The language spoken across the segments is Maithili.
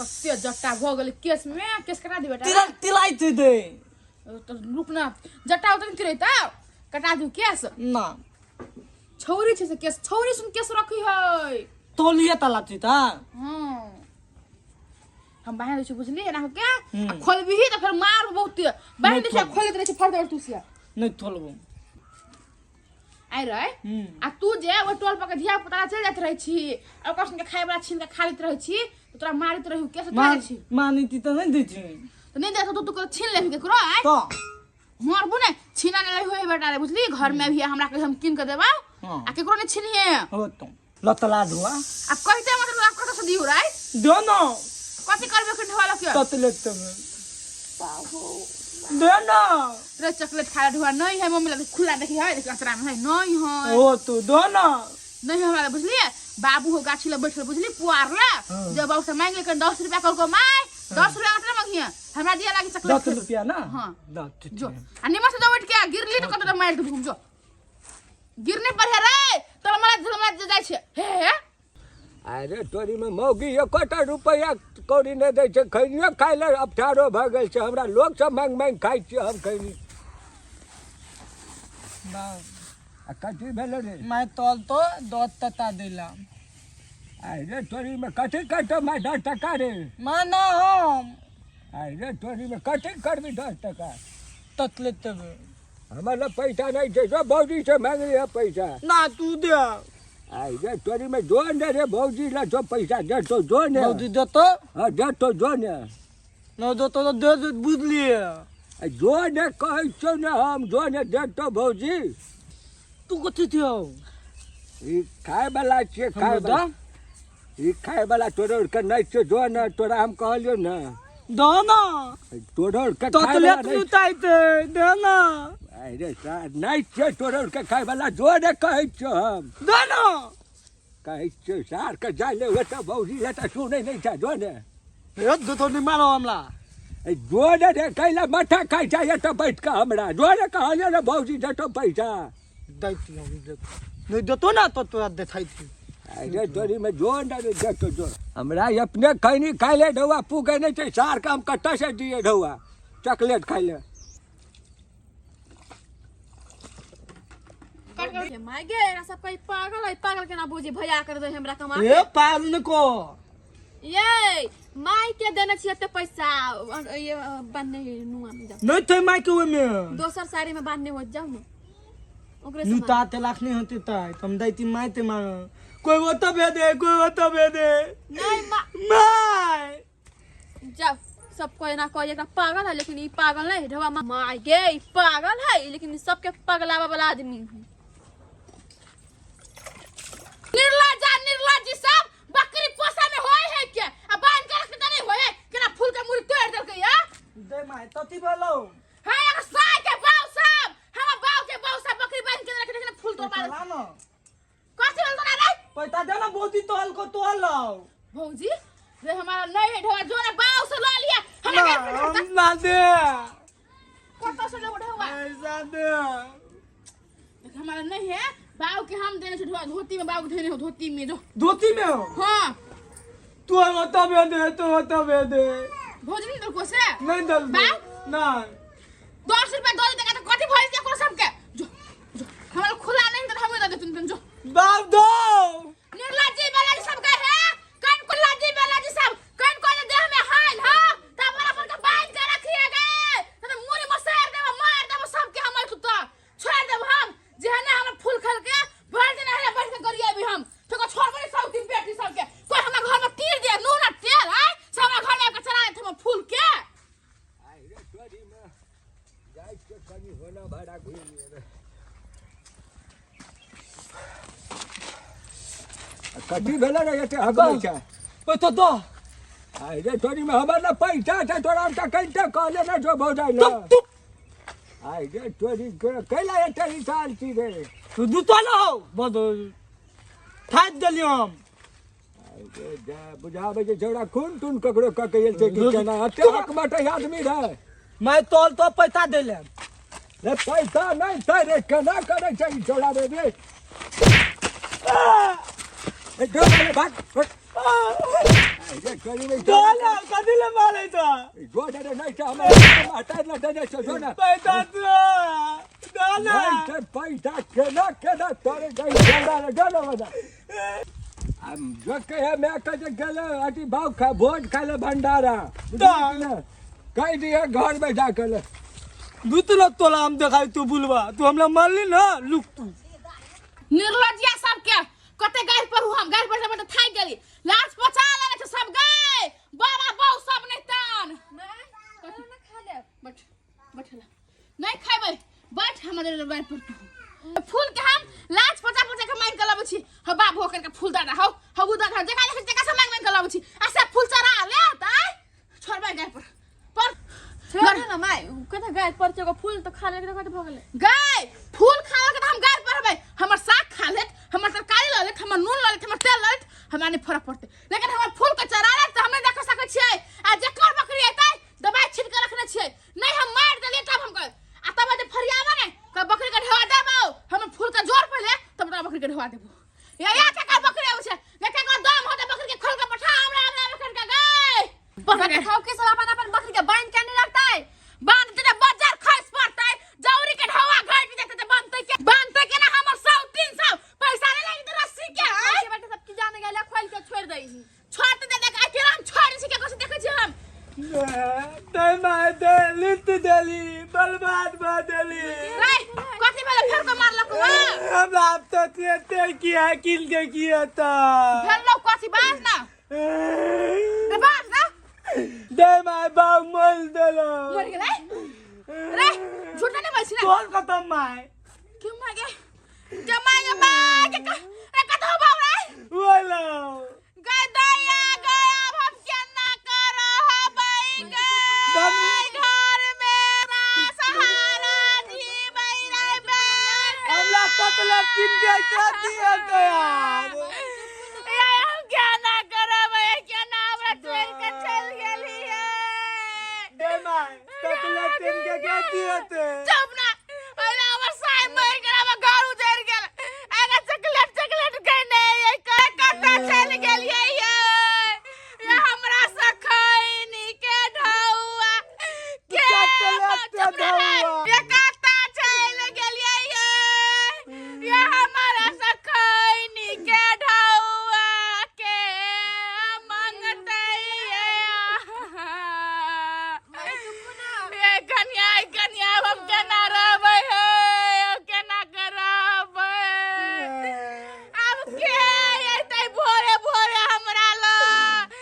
कते जट्टा भऽ गेलै केस में। केस कटा दी बेटा। तिरक तिलाइत दे। तो रुक ना, जट्टा उतर तिरैता, कटा दियो केस। ना। छौरी छै से केस, छौरी सुन केस रखी है। तौलिए तला ता। हाँ, हम बाहर दै छी, बुझली? एना के आ खोलबिही तऽ फेर मार बहुत। बाहर दै छी आ खोलैत रहै छी फड़ दे तू से। नहीं तोलबो। आइ रे, आ तू जे ओहि टोल पर के धिया पुता चलि जाइत रहै छी आ ओकर संगे खाय वाला छीन के खा लैत रहै छी, तऽ तोरा मारैत रहू केस तोरा छी। मानी त नहीं दै छी। तऽ नहि दै तो तू छीन लेबही केकरो आइ? तो मारबो ने, छीना नहि लेबही बेटा रे, बुझली? घर में अभी हमरा के हम कीन के देबा। हाँ। आ केकरो नहि छीनिहे। हो तो लतला धुआ। आ कहते मतलब आप कतऽ से दियौ रे? दो ना। कथी करबे के ढोला के? ततले तब दे ना। रे चॉकलेट खा ढुआ नहीं है मम्मी लगे, खुला देखी है, देखी अचरा में है, नहीं है। ओ तू दो ना। नहीं है हमरा, बुझलिए? बाबू हो गाछी लग बैठल, बुझली, पुआर ले। हाँ। जब बाबू से मांग लेकिन 10 रुपया कहलको, my 10 रुपया कतना मांगिए, हमरा दिया लागी चॉकलेट। 10 रुपया ना? हाँ। दस। जो आ निमन से जो, उठ के गिरली तो कतऽ मारि देबू। जो गिरने पर है रे, तोरा मला झलमा जाइ छै हे हे। अरे तोरी में मौगी एकोटा रुपैआ कौड़ी नहि दै छै, खैनियो खाइ लए अफठारो भऽ गेल छै हमरा। लोक सब मांगि मांगि खाइ छियै हम खैनी। आ कथी भेलै रे? मैं तोल तो 10 टका दिला। अरे तोरी में कथी करतौ मैं 10 टका रे? माना हम। अरे तोरी में कथी करबी 10 टका? ततले तब। हमर लग पैसा नहि छै, जो भौजी से मांगि लिहऽ पैसा। ना, तू दे। अरे तोरी में जो ने रे, भौजी ला जो पैसा देतो जो ने। भौजी देतो? हाँ, देतो, जो ने। न देतो तो दे दे, बुझलिए? आ जो ने कहै छियौ ने हम, जो ने देतो भौजी। तू कथी थियो? ई खाय वाला छियै, खाय हमरो वाला। दे। ई खाय वाला तोरो के नहि छियौ, जो ने, तोरा हम कहलियौ ने। दो ना। तोरो के खाय ततले वाला नहि। लुटाइते दे ना। अरे सार, नहि छियै तोरो के खाय वाला, जो ने कहै छियौ हम। दे ना। कहै छियौ सार के जाय ले ओतऽ भौजी ले, तऽ सुनै नहि छै, जो ने। ए दो तो नहीं मारो हमला। ए, जो ने रे, कैला माथा खाइ छै एतऽ बैठ कऽ हमरा? जो ने, कहलियौ ने भौजी देतौ पैसा। दैती हम, देतो नहीं, देतो ना तो तोरा देखाइती। अरे तोरी में जो ने रे, देतो जो। हमरा अपने खैनी खाय ले ढौआ पुगे नहि छै, सार के हम कतऽ से दिए ढौआ चॉकलेट खाय ले? My गे, एकरा सब कोई पागल है, पागल केना बुझी भैया कर दे हमरा कमा। ए पागल को। ये माई के देने छियै एते पैसा, ये बांधने नुआ में जाओ। नहीं थे माइक ओय में। दोसर साड़ी में बांधने हो जाओ ना ओकरे से। नुता ते लाख नहीं होते ताय तुम दैती माय ते मांग, कोई वो तो भेदे दे, कोई वो तो भेदे दे। नहीं मा my. जाओ, सब कोई ना कोई एकरा पागल है, लेकिन ई पागल नहीं ढवा। माय गे, ई पागल है, लेकिन ई सबके पगलावा वाला आदमी है। निर्लज्जा, निर्लज्जी सब बकरी पोसा में होय है के आ बांध के रखते नहीं होय है, केना फूल के मुड़ी तोड़ देलकै या। दे my, तती बोलो। है अगर साय के बाऊ सब, हमरा बाऊ के बाऊ सब बकरी बांध के रखने के फूल तोड़ मारे। ला ना। कथी बोल तोरा रे? पैसा दे ना भौजी, तोहल को तोहल लाओ। भौजी रे, हमारा नहीं है ढवा, जो रे बाऊ से ला लिया हमरा। ना। के हम ना दे। कत से लेबो ढवा? पैसा दे। देख, हमारा नहीं है, बाऊ के हम देने छे ढवा, धोती में बाऊ के देने हो, धोती में जो। धोती में हो? हाँ। तू होता बे दे, तू होता बे दे। भौजी नहीं देलको से? नहीं दल दे। बाऊ? ना। 10 रुपया दे देगा तो कथी भइल केकरो सबके? जो जो, हमारा खुला नहीं तो हमें दे देतुन, जो। बाप दो। निर्लज्जी बेलाजी सब गए है, कन को लज्जी बेलाजी सब कन को जे देह में हाल हां त बराबर के बांध के रखिए गए त मुरी मसार देब, मार देब सबके हमर। तू तो छोड़ देब हम, जेहने हमर फूल खल के भर दिन है बैठ के गरियाबी हम तो छोड़बे नहीं सब दिन बेटी सबके। कोई हमरा घर में तीर दे नून आ तेल आय सब हमरा घर में आबि के चला देत हमर फूल के। अरे तोरी में जाइ छियै कनि होना भाड़ा घुमि एबै। कथी भेलै रे, एते हगबै छै? पैसा दो। अरे तोरी में हमर ने पैसा छै, तोरा हम तऽ कहले ने जो भौजाइ ले। तुम तू अरे तोरी के कैला एते विशाल छी रे? तू जूता ना हो बस, थाक देलियो हम। अरे जा, बुझाबै छै छौड़ा खून तून ककरो कऽ के एल छै कि केना एते हक बाटे आदमी रे? मैं तोल तो पैसा दे ले। रे पैसा नहि छै रे, केना करै छै ई छौड़ा रे? रे ए, जो रे, भाग भाग। अरे तोरी में दाना कथी ले मारै छ जो डरे नहीं छै हमरा हटा ले देने छै जो ना पैसा दो दाना नहीं छै पैसा केना केना तोरे गई चंदा रे जो ना बता हम जो कहे मैं कहे गेले अथी भाव खा भोज खाय ले भंडारा कह दिए घर में जा कर ले दूत न तोला हम देखाई तू बुलवा तू हमरा मारली ना लुक तू निर्लज्जिया सबके कते गारि पढ़ू हम गारि पढ़ते पढ़ते थाकि गेली लाज पचा लेने छै सब गाय बाबा बहू सब नहि तान खा लेब बैठ बैठ ला नहीं खेबै बैठ हमर गारि पढ़तू फूल के हम लाज पचा पचा के मांगि के लबै छी हौ बाबू हो करके फूल दादा हौ हौ उ दादा जकरा देखै छी तकरा से मांगि मांगि के लबै छी आ से फूल चढ़ा ले तऽ छोड़बै गाय पर पर छोड़ दे ना माय कथा गाय पर एगो फूल तो खा लेके कत भऽ गेलै गाय फूल खा लेलक तऽ हम गाय पढ़बै हमर साग खा लेत हमर तरकारी लऽ लेत हमर नून लऽ लेत हमर तेल लऽ लेत हमरा नहि फरक पड़तै लेकिन हमर फूल के चरा लेत तऽ हम नहि देख सकै छियै आ जेकर बकरी एतै दबाइ छीट के रखने छियै नहि हम मारि देलियै तब हम कहब आ तब जे फरियाबऽ ने तऽ बकरी के ढेवा देबौ हमर फूल के जोर पहिले तब तोरा बकरी के ढेवा देबौ या या के बकरी आबै छै या के दम होतै बकरी के खोल के पठा हमरा हमरा बकरी के गाय बकरी खाओ के सब अपन अपन बकरी के बांध के नहीं रखतै बांध देते बाजार खस पड़तै जौरी के ढवा घट जेतै त बांधतै के बांधतै के ना हमर 100 300 पैसा नहीं लागि रस्सी के आय के बेटा सब की जाने गेला खोल के छोड़ दई ही छोड़ दे देख आ केरा हम छोड़ छी के कैसे देखै छी हम दे माय दे लिट देली बर्बाद भऽ देली रे कथि भेलै फेर को मारलक वा हमरा आब तो ते किया किन के किया तऽ भेलौ कथि बाज ना रे बाज ना दे माय बाप मर देलो मर गेलै रे झूठ नहीं बोल छी ना तोर खतम माय क्यों मागे के मागे मागे रे कतौ बाप रे बोलो गय दैया गय अब हम केना करबै गय घर में सहारा जीबै रे हमरा कतला किन के क्या दिया यार या हम केना करबै केना हमरा छोड़ के चल गेलियै दे माय कतला किन के क्या दिया ते चुप ना अरे हमर साय मर गेल हमर घर उजड़ गेल एना चॉकलेट चॉकलेट गने ये कतऽ चलि गेलियै ये ये हमरा सखैनी के ढौआ के चॉकलेट के चुप ना रे। ढौआ। ये कतऽ चलि गेलियै ये ये हमरा सखैनी के ढौआ के मंगतै ये ये कन्या कन्या हम केना रहबै हे केना करबै आब के एतै भोरे भोरे हमरा लग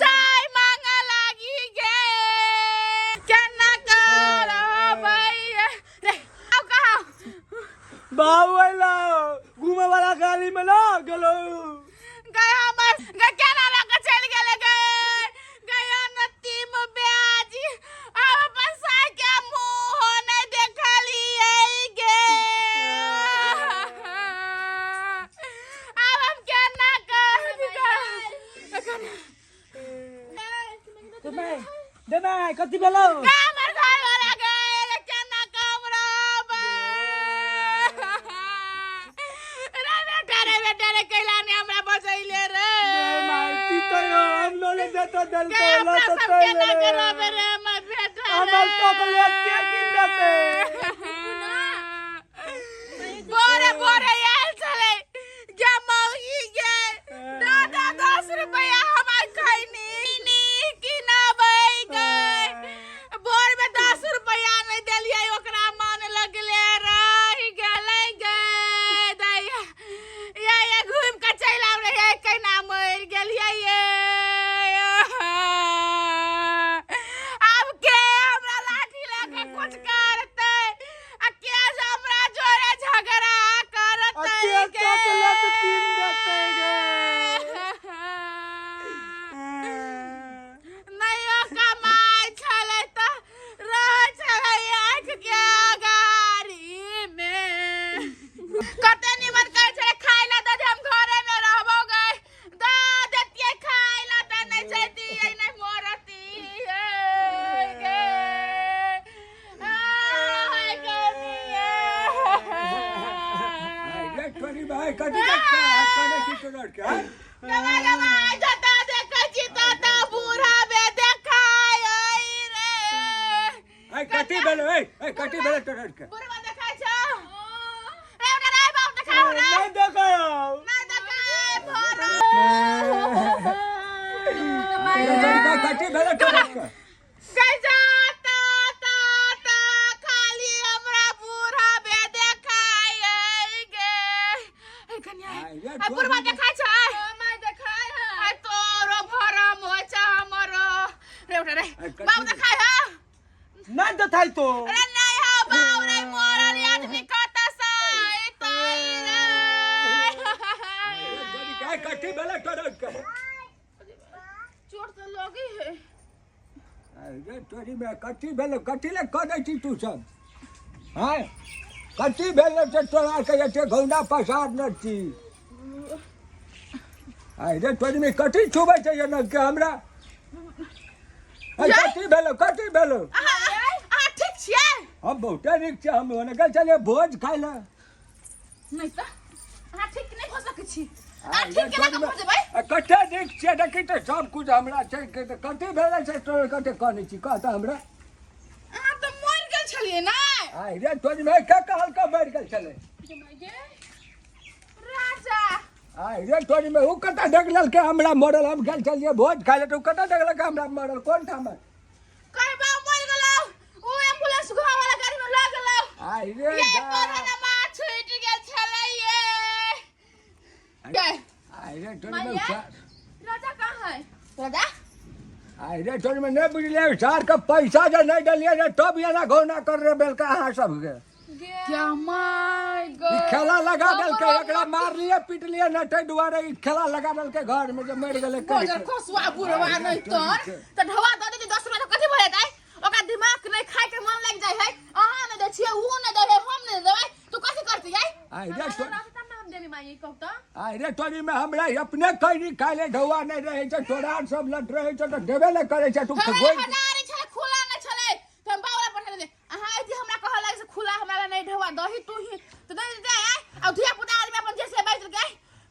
चाय मांगऽ लागी गे केना करबै रे आब कहाँ बाबू अइलो घूमे वाला गाड़ी में ना गेलो गए हमर गए केना लऽ कऽ चलि गेलै गए गया नतीम ब्याजी आब अपन साय के मुँह नहि देखलियै गे आब हम केना कर दे माय कथी भेलो हमर घर वाला गए केना कम रहबै रे बेटा रे बेटा रे कैला ने हमरा बचैले रे दे माय ती तो हम लोले देतो देल के तो अपना लो तो सब केना करबै रे हमर बेटा रे हमर चॉकलेट के किन देते बोरे बोरे आयल छलै गे मौगी गे दादा 10 रुपया हमर खैनी नी किनाबै गे भोर में 10 रुपया नहि देलियै ओकरा मन लगले रहि गेलै गे दैया या या घूमि कऽ चलि आब रहियै केना मरि गेलियै ये आब के हमरा लाठी लऽ के कुछ करतै आ के जे हमरा जोरे झगड़ा करतै आ के चॉकलेट किन देतै गे? नहियो कमाइ छलै तऽ रहै छलै आँखि के अगारीमे कते निमन कहै छलै खाय लए दऽ दे हम घरे मे रहबो गै दऽ देतियै खाय लए तऽ नहि जैतियै नहि मरतियै गे आय गनिया। रे तोरी भाई कथी के कने की तोरा के गमा गमा जतऽ ए ए कटी भेलै तोरा के बुढ़वा देखाय छौ रे ओकरा रे बाप देखाओ रे नहीं देखाओ नहीं देखाय भरा कटी भेलै तोरा के गजा ता ता ता खाली हमरा बूढ़ा बे देखाय गे ए कन्या आ बुढ़वा देखाय छै माय देखाय है आ तोरो भरम होइ छै हमरो रे उठ रे बाबू देखाय है नहीं देखाई तो अरे नहीं हो बाबू रे मरल आदमी कत से तई रे कटी भेलै तोरा के चोट तो लगी है अरे तोरी में कथी भेलो कथी ले करै छी तू सब हाँ कथी भेलो से तोरा के एते घौना पसार न छी अरे तोरी में कथी छुबै छै एना के हमरा अरे कथी भेलो कथी भेलो अहाँ अहाँ ठीक छियै हम बहुते नीक छै हम ओने गेल छलियै भोज खाइ लए नहि तऽ अहाँ ठीक नहि भऽ सकै छी अहाँ ठीक केना कऽ भऽ जेबै आ कते नीक छियै देखी तऽ सब कुछ हमरा छै के तऽ कथी भेलै से तोरा कते कहने छी कह तऽ हमरा अहाँ तऽ मरि गेल छलियै ने आइ रे तोरी में के कहलकै मरि गेल छलै राजा आइ रे तोरी में उ कतऽ देख लेलकै हमरा मरल हम गेल छलियै भोज खाइ लए तऽ उ कतऽ देखलकै हमरा मरल कोन ठाम कहबा मर गेलो उ एम्बुलेंस घुमा वाला गाड़ी में लग गेलो आइ रे ये जा। परोनमा छूट गेल छलै ये के आइ रे तोरी में माइया? राजा कहाँ है राजा आइ रे तोरी में नहि बुझलियै सार के पैसा जे नहि देलियै रे तब एना घौना कर रे बेलका अहाँ सबके क्या my E God खेला लगा देलकै एकरा मारलियै पिटलियै ने ताहि दुआरे ई खेला लगा देलकै घर में जे मरि गेलै कहि बजर के। खसुआ बुढ़वा नहीं तर त ढवा द देती 10 रुपया त कथी भऽ जेतै ओकरा दिमाग नहीं खाय के मन लागि जाइ है अहाँ नहीं दै छियै ऊ नहीं दै है हम नहीं देबै तू कथी करती जाय आइ रे तो तब ना हम देवी माई कहू तो आइ रे तोरी में हमरा अपने कैरी खाय ले ढौआ नहि रहै छै तोरा सब लट रहै छै तऽ देबे नहि करै छै तू हमरा गोइ हजारी छलै खुला नहि छलै त हम बाबा पठा देले अहाँ अइती हमरा कहऽ लागे से खुला हमरा ला नहीं ढवा दही तू ही तो दे दे आय आ धिया पुता आदमी अपन जैसे बैठ के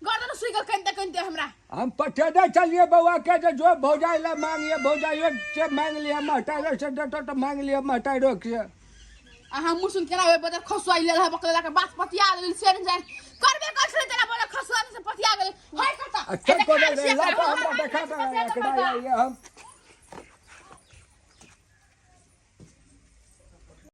गर्दन सुइ गेल कनिते कनिते हमरा हम पठेने छलियै बौआ के जे जो भौजाइ लए मांगिए भौजाइयो से मांगि लिअ महटाइरो से देतो तऽ मांगि लिअ महटाइरो के अहाँ मुँह सुन केना ओहि बदर खसुआ लेल है बकलेला के बात पतिया गेल से नहीं जान करबे कर छलै तेरा बदर खसुआ से पतिया गेल होय करता अच्छा को रे ला तो हमरा देखा दे एकरा ये हम